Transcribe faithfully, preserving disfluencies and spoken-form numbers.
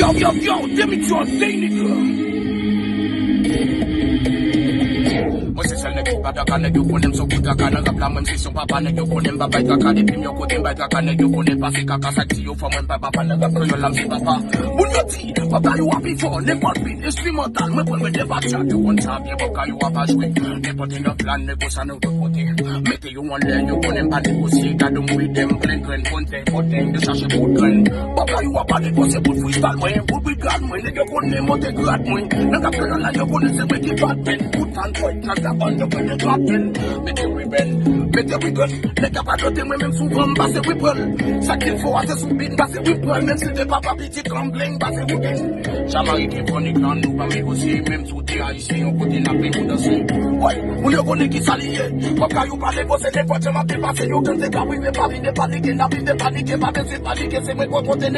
Yo, yo, yo, demi yo, dey nigga. Mwen se sèl nèg ki pa traka, nèg yo konnen m se yon gwo traka nan rap la, mwen m se syon papa, nèg yo konnen m pa bay traka, depi m yon kote m bay traka, nèg yo konnen pase kaka, sa k di yo fò mwen m pa papa nan rap kreyòl la, m se papa. Moun yo di, Bob Kayou a pi fò, nenpòt bit, enstrimantal, mwen pran mwen de batya, yo konn sa byen, Bob Kayou a pa jwe, nenpòt endan plan, nèg konsa nan tout kote. Mete yo anlè, yo konnen m pa negosye, gade m riddim, plen grenn, konn fè poten, yo chache bout grenn. Bob Kayou a pa negosye bout freestyle mwen, bout brigad mwen, nèg yo konnen monte grad mwen. Nan rap kreyòl la, yo konnen se mwen ki bat men, bout fan fòy, trak dabann, yo konnen bat men. Mete riben, mete riben, nèg ap adote mwen, menm souvan m pase riben. Sa ki fò a se sou bit, pase riben, menm si te papa pitit, rambling, pase riben. Jamayiken, konik nan nou pa negosye, menm si w te ayisyen, yon kote n ap fè ou danse. Woy, moun yo konnen ki sa li ye. Bob Kayou pa negosye, nenpòt jan m ap depase, yo gade ka rive, pa vin depanike, n ap vin depanike, pa bezwen panike, se mwen k kote